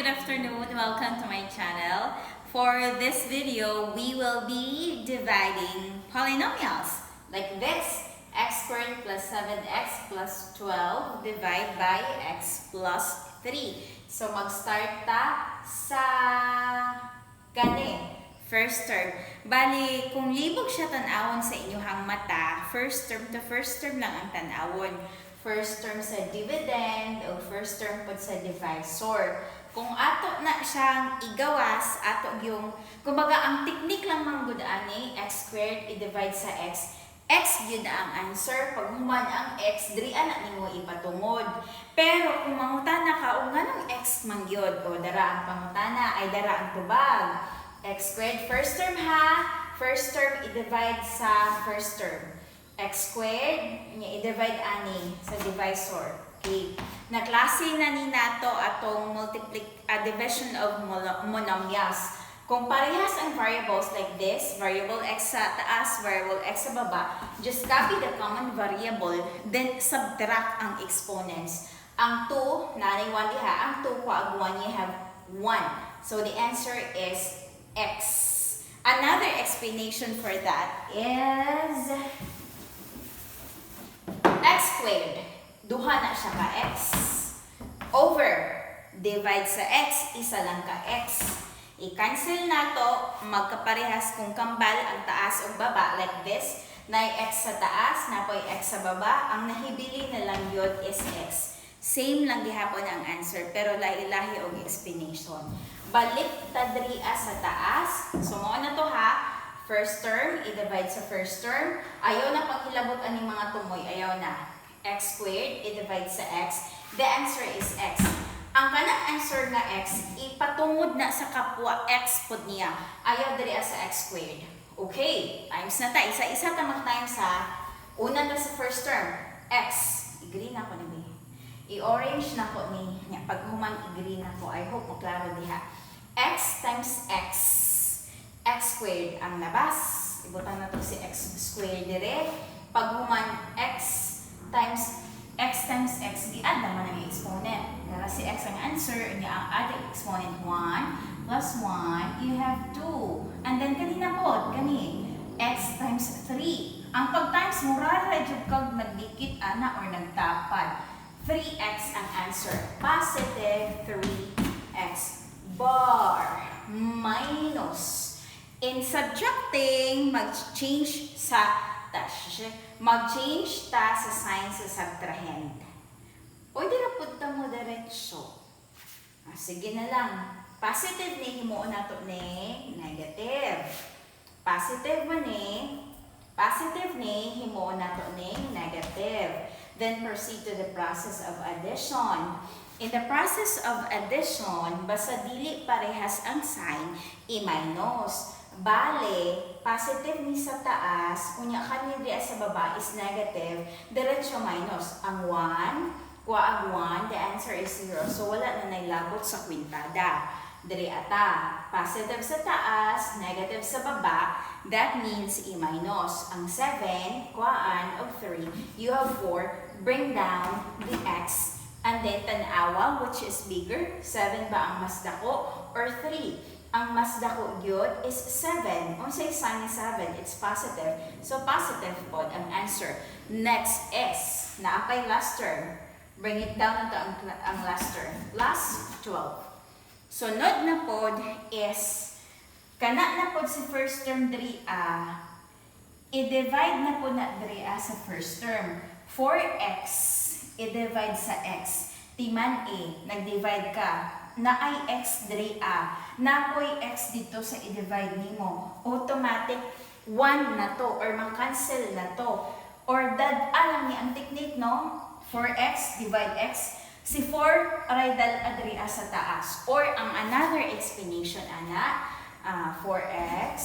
Good afternoon. Welcome to my channel. For this video, we will be dividing polynomials like this. X squared plus 7x plus 12 divide by x plus 3. So, mag-start ta sa gani. First term. Bali, kung libog siya tan-awon sa inyong mata, first term to first term lang ang tan-awon. First term sa dividend o first term pod sa divisor. Kung ato na siyang igawas, ato yung, kumbaga ang technique lang man gud ani, x squared i-divide sa x, x gyud ang answer. Pag human ang x, diri na nimo ipatungod. Pero kung mangutana ka, o nganong x man gyud, o dara ang pangutana, ay dara ang tubag. X squared, first term ha, first term i-divide sa first term. X squared, niya i-divide ani sa divisor. Okay. Naklase na ni nato atong division of monomials. Kung parehas ang variables like this, variable x sa taas, variable x sa baba, just copy the common variable, then subtract ang exponents. Ang 2, naay 1 diha, ang 2 kuha 1, you have 1. So the answer is x. Another explanation for that is x squared. Duha na siya ka x. Over. Divide sa x, isa lang ka x. I-cancel nato, magkaparehas kung kambal ang taas o baba like this. Naay x sa taas, napoy x sa baba. Ang nahibili na lang yun is x. Same lang gihapon ang answer, pero lahi-lahi og explanation. Balik ta diri sa taas. So mao na to ha. First term, i-divide sa first term. Ayaw na paghilabot aning mga tumoy, ayaw na. X squared, i-divide sa x. The answer is x. Ang kanang answer nga x, ipatungod na sa kapwa, x pod niya. Ayaw diri sa x squared. Okay, times na ta. Isa-isa ta mag-times ha. Una ta sa first term, x. I-green ako ni B. I-orange na ko ni. Nya, pag human i-green ako. I hope maklaro diha. X times x. X squared ang labas. Ibutang na to si x squared dire. Pag human x times x times x, gi-add naman ang exponent. Para si x ang answer, niya ang add ang exponent 1 plus 1, you have 2. And then kanina po, kani, x times 3. Ang pag-times mo, rara jud kag nagdikit ana or nagtapad. 3x ang answer. Positive 3x bar minus. In subtracting, mag-change sa dash. Mag-change ta sa sign sa subtrahend. Pwede ra pud ta mo diretso. Ah, sige na lang. Positive ni himuon nato ni negative. Positive man ni, positive ni himuon nato ni negative. Then proceed to the process of addition. In the process of addition, basta dili parehas ang sign, i-minus. Bale, positive ni sa taas, unya kani diya sa baba is negative, diretso minus. Ang 1, kuha ang 1, the answer is 0. So wala na nailabot sa kwintada. Diri ata, positive sa taas, negative sa baba, that means i-minus. Ang 7, kuhaan og 3, you have 4, bring down the x, and then tanawa, which is bigger, 7 ba ang mas dako, or 3? Ang mas dako gyud is 7. Unsay sign ni 7? It's positive. So positive pod ang answer. Next is, naa pay last term. Bring it down to ang last term. Plus 12. Sunod na pod is, kana na pod si first term diri a, i-divide na po na diri a sa first term. 4x, i-divide sa x. Timan A, nag-divide ka. Naay x diri a. Napoy x dito sa i-divide nimo. Automatic, 1 na to or ma-cancel na to. Or dad alam ni ang technique, no? 4x divide x. Si 4 aray dal diri a sa taas. Or ang another explanation ana, 4x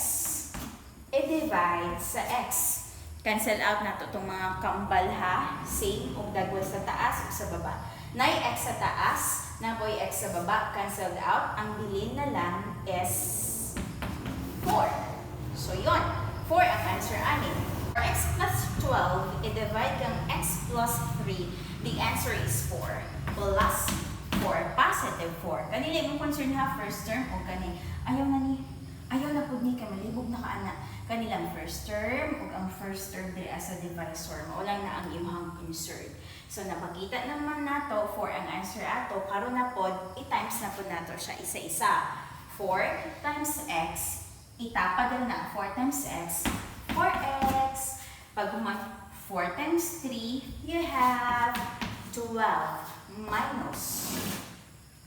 i-divide sa x. Cancel out na to itong mga kambal ha. Same og dagway sa taas ug sa baba. Nay x sa taas, napoy x sa baba, cancelled out. Ang bilin na lang is 4. So yon, 4 ang answer ani. For x plus 12, i-divide kang x plus 3, the answer is 4 plus 4, positive 4. Kanila imong concern ha, first term o kani. Ayaw na ni, ayaw na pud ni kay malibog na ka ana. Kanilang first term ug ang first term diri as a divisor. Mao lang na ang imong concern. So napakita naman nato 4 ang answer ato. Karon na pod, i-times na pod nato siya isa-isa. 4 times x, itapad na 4 times x, 4x. Pag human 4 times 3, you have 12 minus.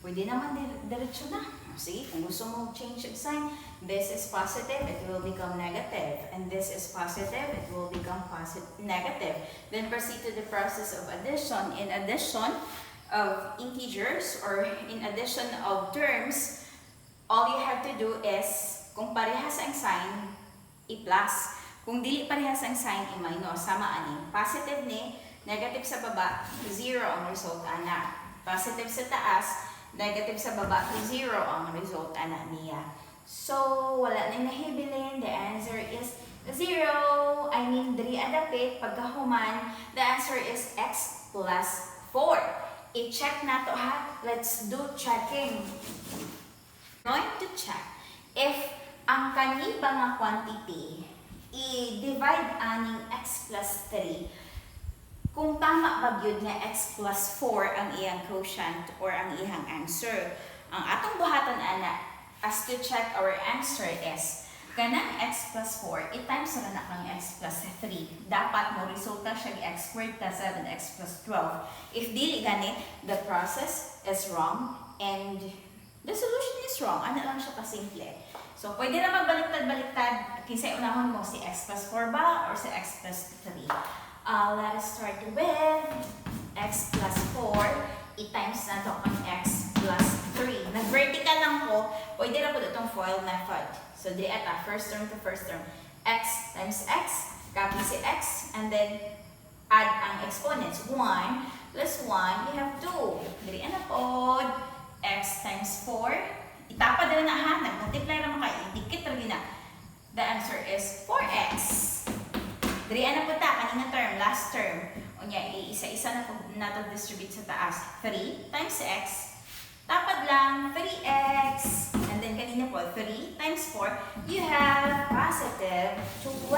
Pwede naman diretso na. Sige, kung gusto mo change of sign, this is positive, it will become negative. And this is positive, it will become positive, negative. Then proceed to the process of addition. In addition of integers or in addition of terms, all you have to do is, kung parehas ang sign, i-plus. Kung dili parehas ang sign, i-minus. Sama ani. Positive ni, negative sa baba, 0 ang result ana. Positive sa taas, negative sa baba, 0 ang result ana niya. So, wala nang nahibilin. The answer is 0. I mean, diri adapit, pagkahuman, the answer is x plus 4. I-check na to ha. Let's do checking. Going to check if ang kani ba nga quantity i-divide aning x plus 3, kung tama ba gyud nga x plus 4 ang iyang quotient or ang iyang answer. Ang atong buhaton ana as to check our answer is kanang x plus 4 i-times ra na kang x plus 3. Dapat mo resulta siya x squared plus 7x plus 12. If dili gani, the process is wrong and the solution is wrong. Ano lang siya kasimple. So, pwede na magbaliktad-baliktad. Kinsay unahon mo, si x plus 4 ba or si x plus 3? Let us start with x plus 4. I-times na to ang x plus 3. Nag-vertical lang ko. Pwede na po itong FOIL method. So, di ata, first term to first term. X times x, copy si x, and then add ang exponents. 1 plus 1, you have 2. Diri na pod. X times 4. Itapad na na ha. Nag-multiply ra man kay. Dikit ra na. The answer is 4x. Diri na po ta, kanina term, last term. Unya, iisa-isa na po nato distribute sa taas. 3 times x. Tapad lang, 3x. And then kanina po, 3 times 4, you have positive 12.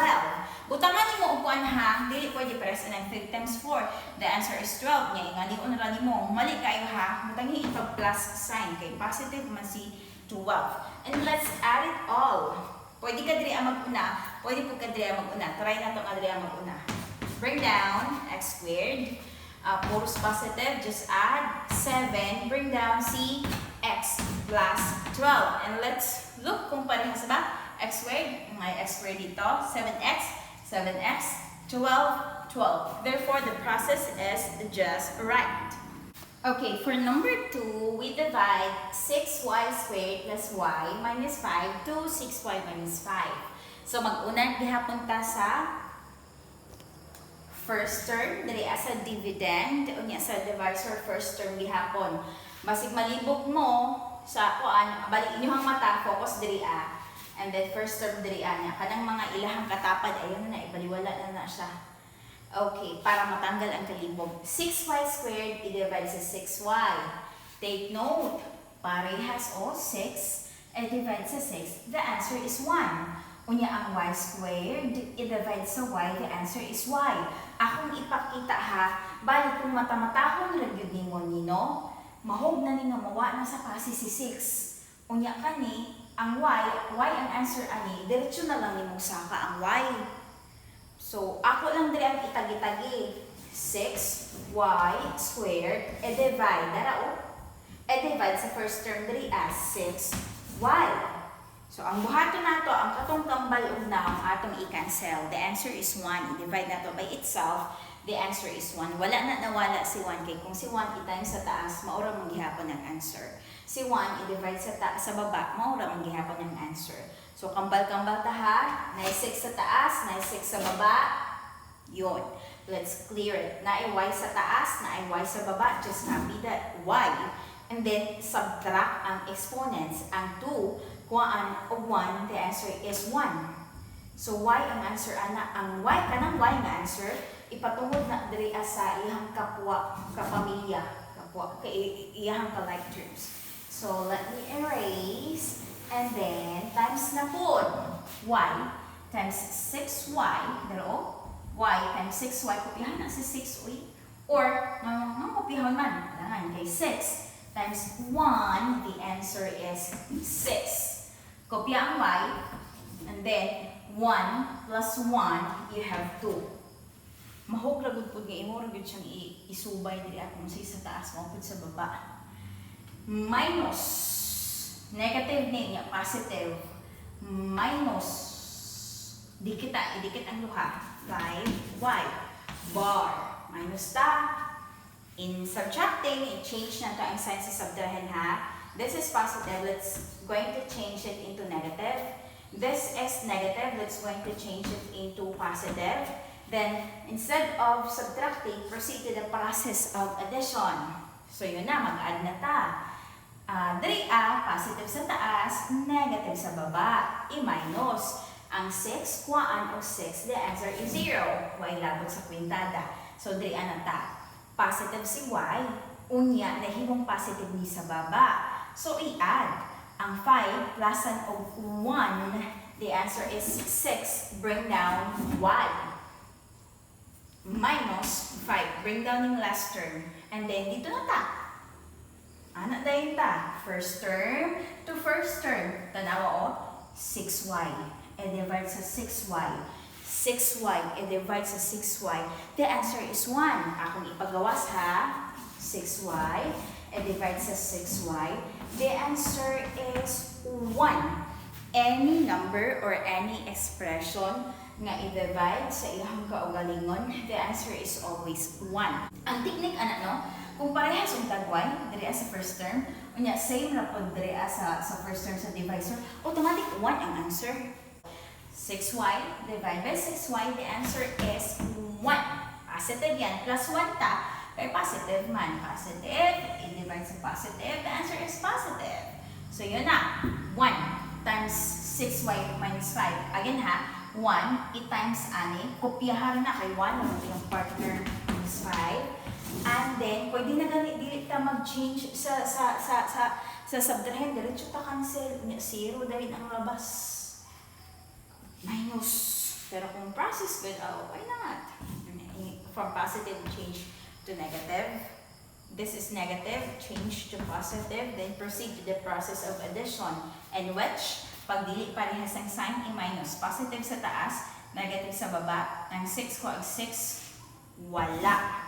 Butangan nimo og kuan ha, dili pwede press ng 3 times 4. The answer is 12. Nya ingani ra nimo. Mali kayo ha. Butang ipag plus sign kay positive man si 12. And let's add it all. Pwede ka diri ang mag-una, pwede po ka diri ang mag-una. Try na to nga diri ang mag-una. Bring down x squared. Puros positive, just add 7. Bring down si x plus 12. And let's look kung parehas ba. X squared, may x squared dito. 7x, 7x, 12, 12. Therefore, the process is just right. Okay, for number 2, we divide 6y squared plus y minus 5 to 6y minus 5. So, mag-una gihapon ta sa first term, diri as a dividend, unya sa divisor, first term gihapon. Basig malibog mo sa kuan, balik inyong mata, focus diri ah. And then first term diri ah niya. Kanang mga ilahang katapad, ayun na, ibaliwala na na siya. Okay, para matanggal ang kalibog. 6y squared, i-divide sa 6y. Take note, parehas o 6, i-divide sa 6, the answer is 1. Unya ang y squared, i-divide sa y, the answer is y. Akong ipakita ha, bali kung matamatahon ra gyud nimo nino, mahog na ni nga mawa na sa pasi si 6. Unya kani, ang y, y ang answer ani, diretso na lang nimong saka ang y. So, ako lang diri ang itagi-tagi. 6y squared, e-divide, dara oh. E-divide sa first term diri as 6y. So, ang buhaton nato, ang katong kambal og naong atong i-cancel. The answer is 1. I-divide nato by itself. The answer is 1. Wala na nawala si 1 kay kung si 1 i-times sa taas, maura man gihapon ang answer. Si 1 i-divide sa baba, maura man gihapon ang answer. So, kambal-kambal ta ha. Na 6 sa taas, na 6 sa baba. Yun. Let's clear it. Na y sa taas, na y sa baba. Just copy the y. And then, subtract ang exponents. Ang 2, kuhaan og 1, the answer is 1. So, y ang answer ana. Ang y, kanang y nga answer, ipatungod na diri sa iyang kapwa, kapamilya. Kapwa kay iyahang ka like terms. So let me erase and then times na pod y times 6y daro, y times 6y. Kopyahan na si 6 uy, or nga kopyahon man dangan kay 6 times 1, the answer is 6. Kopya ang y and then 1 plus 1, you have 2. Mahog ra gud pud nga imo ra gyud siyang isubay diri akong sa taas mo pud sa baba. Minus, negative ni niya, positive, minus, dikit ta, idikit ang duha, 5y bar minus ta. In subtracting, i-change na to ang sign sa subtrahen ha. This is positive, let's going to change it into negative. This is negative, let's going to change it into positive. Then, instead of subtracting, proceed to the process of addition. So, yun na, mag-add na ta. Diri a, positive sa taas, negative sa baba. I-minus. Ang 6, kuhaan og 6, the answer is 0. Way labot sa kwintada. So, diri a na ta. Positive si y, unya, nahimong positive ni sa baba. So, i-add. Ang 5 plus an og 1, the answer is 6. Bring down y. Minus 5. Bring down yung last term. And then, dito na ta. Ana dayon ta. First term to first term. Tanawa o, 6y. I-divide sa 6y. 6y. I-divide sa 6y. The answer is 1. Akong ipagawas ha. 6y. I-divide sa 6y. The answer is 1. Any number or any expression nga i-divide sa iyang kaugalingon, the answer is always 1. Ang technique ana no, kung parehas og dagway diri sa first term, unya same ra pod diri sa first term sa divisor, automatic 1 ang answer. 6y divided by 6y, the answer is 1. Positive yan. Plus 1 ta, kay positive man. Positive, i-divide sa positive, the answer is positive. So yun na, 1 times 6y minus 5. Again ha, 1 i-times ani, kopyahan na kay 1 ang iyang partner minus 5. And then, pwede na gani dili ta mag-change sa subtrahen, diretso ta cancel, nya 0 dahil ang labas. Minus. Pero kung process good, oh, why not? From positive, change to negative. This is negative, change to positive, then proceed to the process of addition. And which, pag dili parehas ang sign, i-minus. Positive sa taas, negative sa baba. Ang 6 ko ang 6, wala.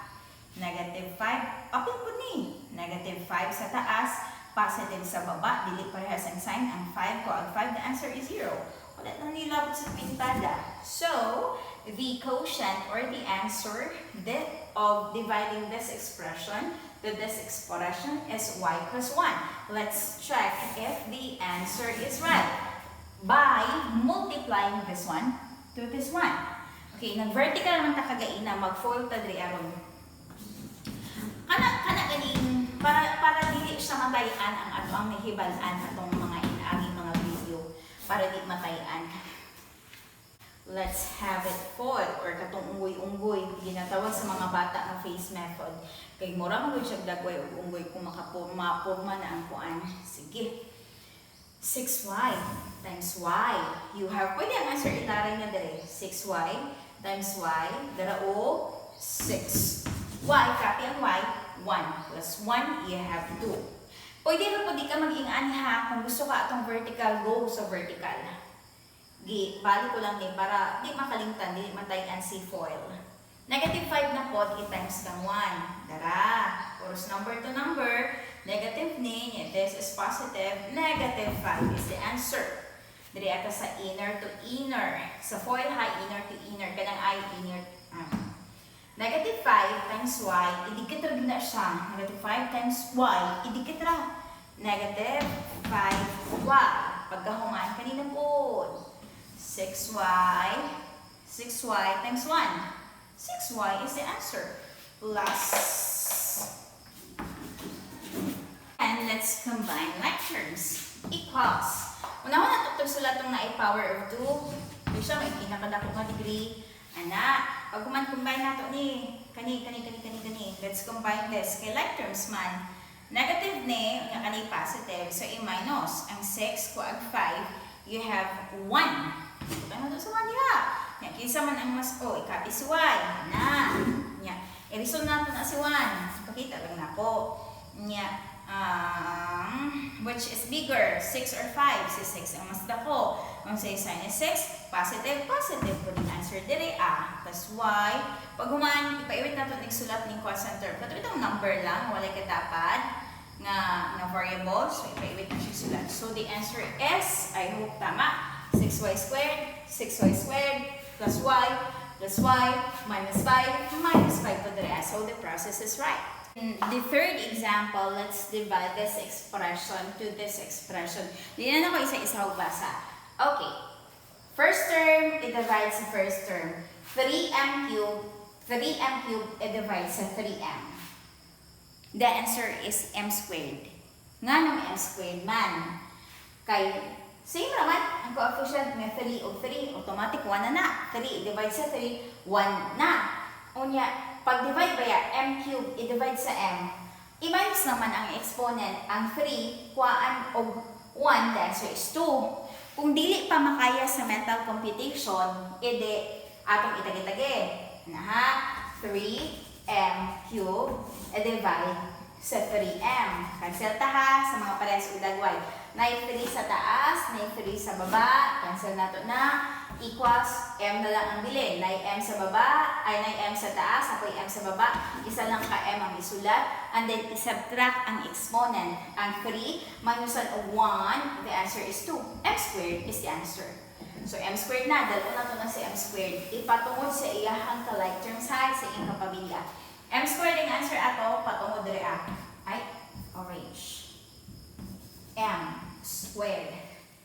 Negative 5, apil po ni. Negative 5 sa taas, positive sa baba, dili parehas ang sign. Ang 5 ko ang 5, the answer is 0. Wala na nilabot sa kwintada. So, the quotient or the answer of dividing this expression to this expression is y plus 1. Let's check if the answer is right by multiplying this one to this one. Okay, nag-vertical naman ta kagaina, mag-foil ta diri aron. Kana ganing para dili siya matayan ang ato ang nahibal-an atong mga inaaging mga video para di matayan. Let's have it foil or katong unggoy-unggoy, ginatawag sa mga bata nga face method. Kay mura man gud siya dagway og unggoy kung makapurma porma na ang kuan. Sige. 6y times y. You have, pwede ang answer itaray na dire. 6y times y, dara o 6. Y, copy ang y, 1 plus 1, you have 2. Pwede ra po di ka mag-ing-ani ha, kung gusto ka atong vertical, go sa vertical. Gi, balik ko lang ni para di makalimtan, di matayan si foil. Negative 5 na pod, i-times kang 1. Dara, puros number to number, negative ni, this is positive, negative 5 is the answer. Diri ata sa inner to inner. Sa foil ha, inner to inner. Kanang I, inner. Negative 5 times y, idikit ra gyud na siya. Negative 5 times y, idikit ra. Negative 5y. Pagkahuman, kanina po. 6y, 6y times 1. 6y is the answer. Plus. And let's combine like terms. Equals. Una ko na ito sulat tong na power of 2. Kaya siya may pinakadako nga degree. Ana, pag human combine nato ni, kani, kani, kani, kani, kani. Let's combine this. Kay like terms man. Negative ni, unya kani positive, so i-minus. Ang 6 kuag 5, you have 1. Butang nato sa 1 diha. Nya, kinsa man ang mas, oh, i-copy si y. Na. Nya, i-resolve nato na si 1. Pakita lang nako. Nya, which is bigger, 6 or 5? Si 6 ang mas dako. Ang say sign is 6, positive, positive po din answer dire a. Plus y. Pag human, ipaiwit nato ning sulat ning constant term. Kato itong number lang, walay katapad nga variable. So, ipaiwit na siya sulat. So, the answer is, I hope tama, 6y squared, 6y squared, plus y, minus 5, minus 5 po dire. So, the process is right. In the third example, let's divide this expression to this expression. Di na ako isa-isa basa. Okay. First term, i-divide sa first term. 3m cubed, 3m cubed, i-divide sa 3m. The answer is m squared. Nganong m squared man? Kay, same raman, ang coefficient may 3 o 3, automatic 1 na na. 3 i-divide sa 3, 1 na. Unya, pag divide ba ya, m cube i-divide sa m, i-minus naman ang exponent, ang 3, kuhaan og 1, the answer is 2. Kung dili pa makaya sa mental computation, edi atong itagi-tagi. Na ha, 3m cube i-divide sa 3m. Cancel ta ha sa mga parehas og dagway. Na 3 sa taas, na 3 sa baba, cancel nato na, equals m na lang ang bilin. Na m sa baba, ay na m sa taas, ako m sa baba, isa lang ka m ang isulat, and then i-subtract ang exponent. Ang 3 minus ang 1, the answer is 2. M squared is the answer. So, m squared na, dalo na to na si m squared. Ipatungod sa iyahang ka-like terms ha, sa iyang kapamilya. M squared ang answer ato, patungod diri ah. Ay, orange. M squared.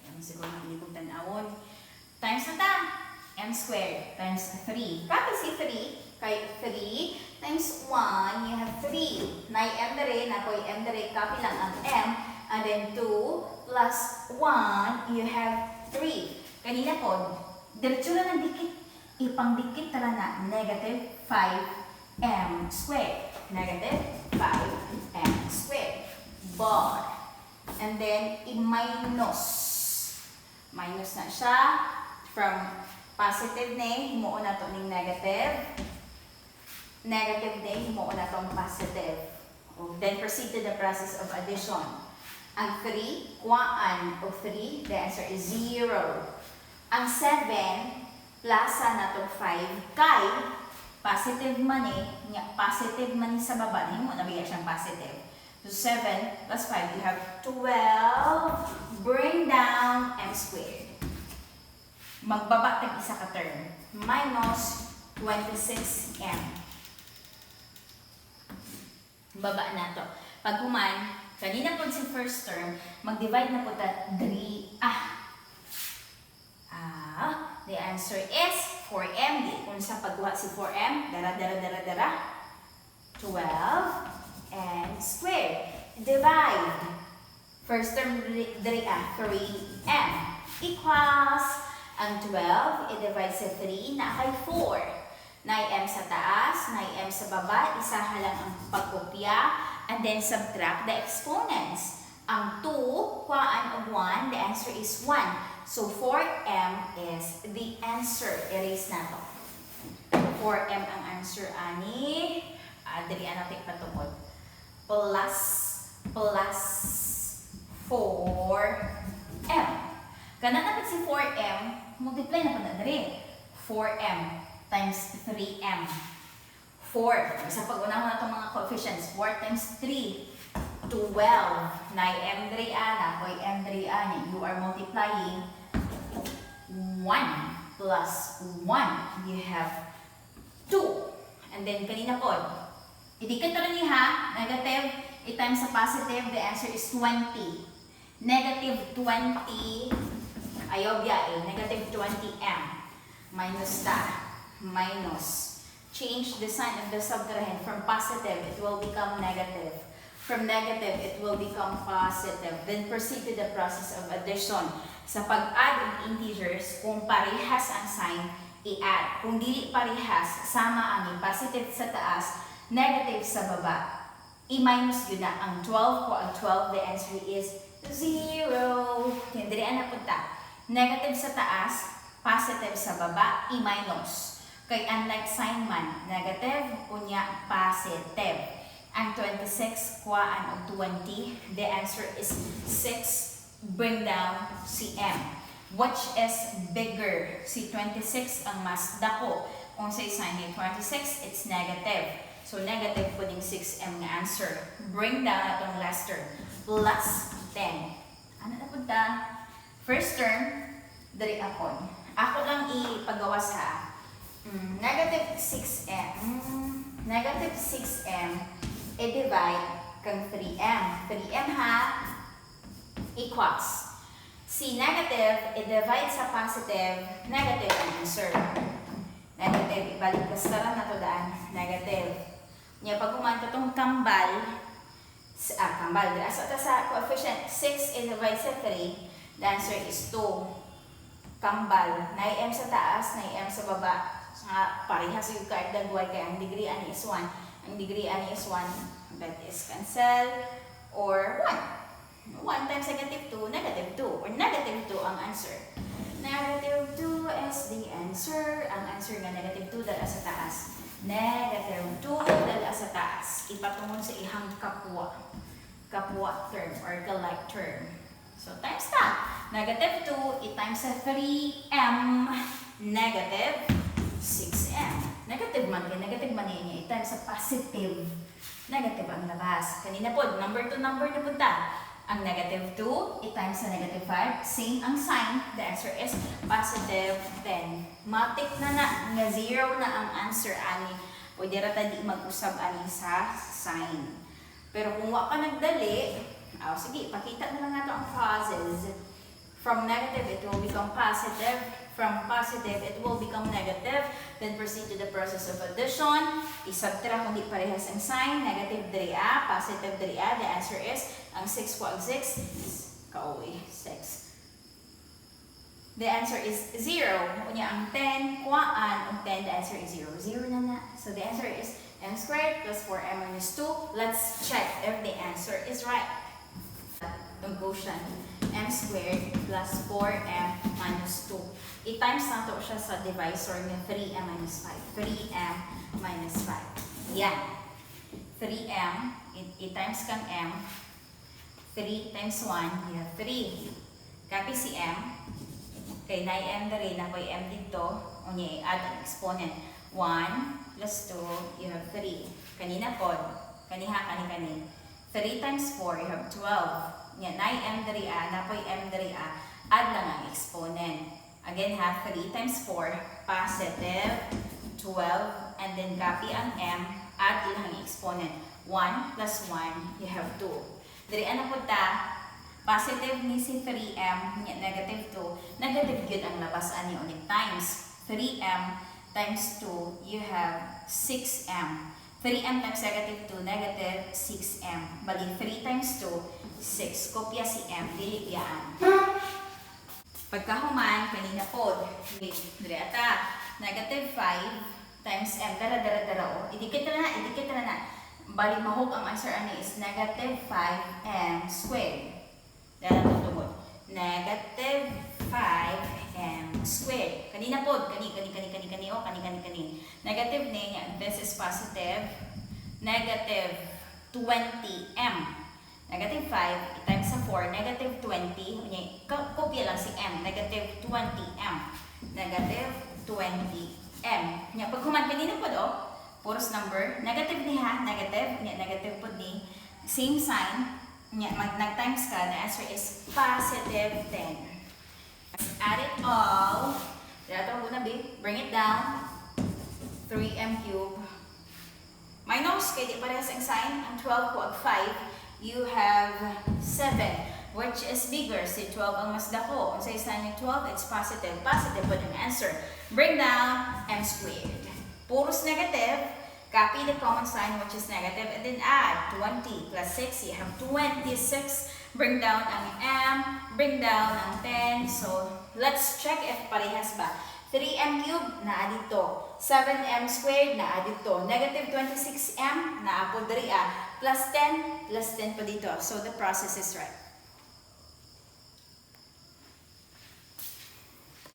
Yan siguro na hindi kong tan-awon. Times na ta. M squared times 3. Copy si 3. Kay 3 times 1, you have 3. 9 m dere, nakoy m dere, copy lang ang m. And then 2 plus 1, you have 3. Kanina po, diretso na ng dikit. Ipangdikit tara na negative 5m squared. Negative 5m squared. Bar. And then, i-minus. Minus na siya. From positive na, himuon na to ning negative. Negative na, himuon na tong positive. Then, proceed to the process of addition. Ang 3, kuhaan og 3, the answer is 0. Ang 7, plus na tong 5, kay positive man eh, nya, positive man ni sa baba, nahimo na bigay siyang positive. So 7 plus 5, you have 12. Bring down m squared. Magbaba tag isa ka term. Minus 26m. Baba na to. Pag human, kanina po si first term, mag-divide na po ta 3, the answer is 4m. Di kung sa pagkuha si 4m, dara, dara, dara, dara, 12 m squared. Divide. First term diri ah, 3m equals ang 12 i-divide sa 3 na kay 4. 9m sa taas, 9m sa baba, isa lang ang pagkopya, and then subtract the exponents. Ang 2, kuhaan og 1, the answer is 1. So 4m is the answer. Erase na to. 4m ang answer ani. Ah, dali natin patungod. Plus, plus 4m. Kana na si 4m, multiply na pa na diri. 4m times 3m. 4. Sa pag-unahon na itong mga coefficients, 4 times 3, 12. 9m diri ana, koy m diri ani. You are multiplying 1 plus 1. You have 2. And then, kanina po, idikit na rin ha, negative, i-times sa positive, the answer is 20. Negative 20, ayaw biya eh, negative 20m. Minus ta, minus. Change the sign of the subtrahend from positive, it will become negative. From negative, it will become positive. Then proceed to the process of addition. Sa pag-add of integers, kung parehas ang sign, I-add. Kung dili parehas, sama ang positive sa taas, negative sa baba. I-minus gyud na ang 12 ko ang 12, the answer is 0. Hindi na punta. Negative sa taas, positive sa baba, i-minus. Kay unlike sign man, negative, unya positive. Ang 26, kuhaan og 20, the answer is 6, bring down si m. Which is bigger? Si 26 ang mas dako. Kung sa sign ni 26, it's negative. So, negative po ding 6m nga answer. Bring down atong last term. Plus 10. Ano na punta? First term, dali akon. Ako lang ipagawas ha. Negative 6m. Negative 6m i-divide kang 3m. 3m ha, equals. Si negative, i-divide sa positive, negative ang answer. Negative, ibalik ka na to daan. Negative. Nya pag humanta tong kambal, kambal, dira sa ta sa coefficient, 6 i-divide sa 3, the answer is 2. Kambal, 9m sa taas, 9m sa baba. Nga parehas yung kahit dagway kay ang degree ani is 1. Ang degree ani is 1, that is cancel, or 1. 1 times negative 2, negative 2. Or negative 2 ang answer. Negative 2 is the answer. Ang answer nga negative 2 dala sa taas. Negative 2 dala sa taas. Ipatungon sa ihang kapwa. Kapwa term or ka-like term. So, times ta. Negative 2, i-times sa 3m, negative 6m. Negative man, kaya negative man niya, i-times sa positive. Negative ang labas. Kanina po, number to number na punta. Ang negative 2, i-times sa negative 5, same ang sign, the answer is positive 10. Matik na na, nga 0 na ang answer ani. Pwede ra ta di mag-usab ani sa sign. Pero kung wa ka nagdali, oh, sige, pakita na lang nato ang process. From negative, it will become positive. From positive, it will become negative. Then proceed to the process of addition. I-subtract kung di parehas ang sign. Negative diri a, positive diri a. The answer is, ang 6 ko ang 6, kauwi, 6. The answer is 0. Unya ang 10, kuhaan ang 10, the answer is 0. 0 na na. So the answer is m squared plus 4m minus 2. Let's check if the answer is right. Itong quotient, m squared plus 4m minus 2. I-times nato siya sa divisor nga 3m minus 5. 3m minus 5. Yan. 3m, i-times kang m. 3 times 1, you have 3. Copy si m. Kay 9m diri, na ko'y m dito. Unya, i-add ang exponent. 1 plus 2, you have 3. Kanina pod. Kaniha, kani, kani. 3 times 4, you have 12. Nya, 9m diri a, na ko'y m diri a. Add lang ang exponent. Again, have 3 times 4, positive 12. And then copy ang m, add ilang exponent. 1 plus 1, you have 2. Diri ano po ta? Positive ni si 3m, nya negative 2. Negative gyud ang labas ani ulit times 3m times 2, you have 6m. 3m times negative 2, negative 6m. Bali, 3 times 2, 6. Kopya si m, dili biyaan. Pagkahuman, kanina po, diri ata, negative 5 times m, dara, dara, dara, o. Idikit na na, idikit na na. Bali, mahug ang answer ani is negative 5m squared. Dara na tungod. Negative 5m squared. Kanina po, kani, kani, kani, kani, kani, o, kani, kani, kani. Negative ni, this is positive. Negative 20m. Negative 5 times sa 4, negative 20. Unya, kopya lang si m. Negative 20m. Negative 20m. Nya, pag human, kanina po do, puros number. Negative ni ha, negative. Nya, negative po ni. Same sign. Nya, mag nag-times ka, the answer is positive 10. Add it all. Dato ko na, B. Bring it down. 3m cube. Minus, kay di parehas ang sign. Ang 12 ko ag 5, you have 7, which is bigger. Si 12 ang mas dako. Ang sa sign ng 12, it's positive. Positive po ang answer. Bring down m squared. Puros negative. Copy the common sign, which is negative, and then add 20 plus 6, you have 26. Bring down ang m, bring down ang 10. So, let's check if parehas ba. 3m cubed, naa dito. 7m squared, naa dito. Negative 26m, naa po diri ah. Plus 10, plus 10 pa dito. So the process is right.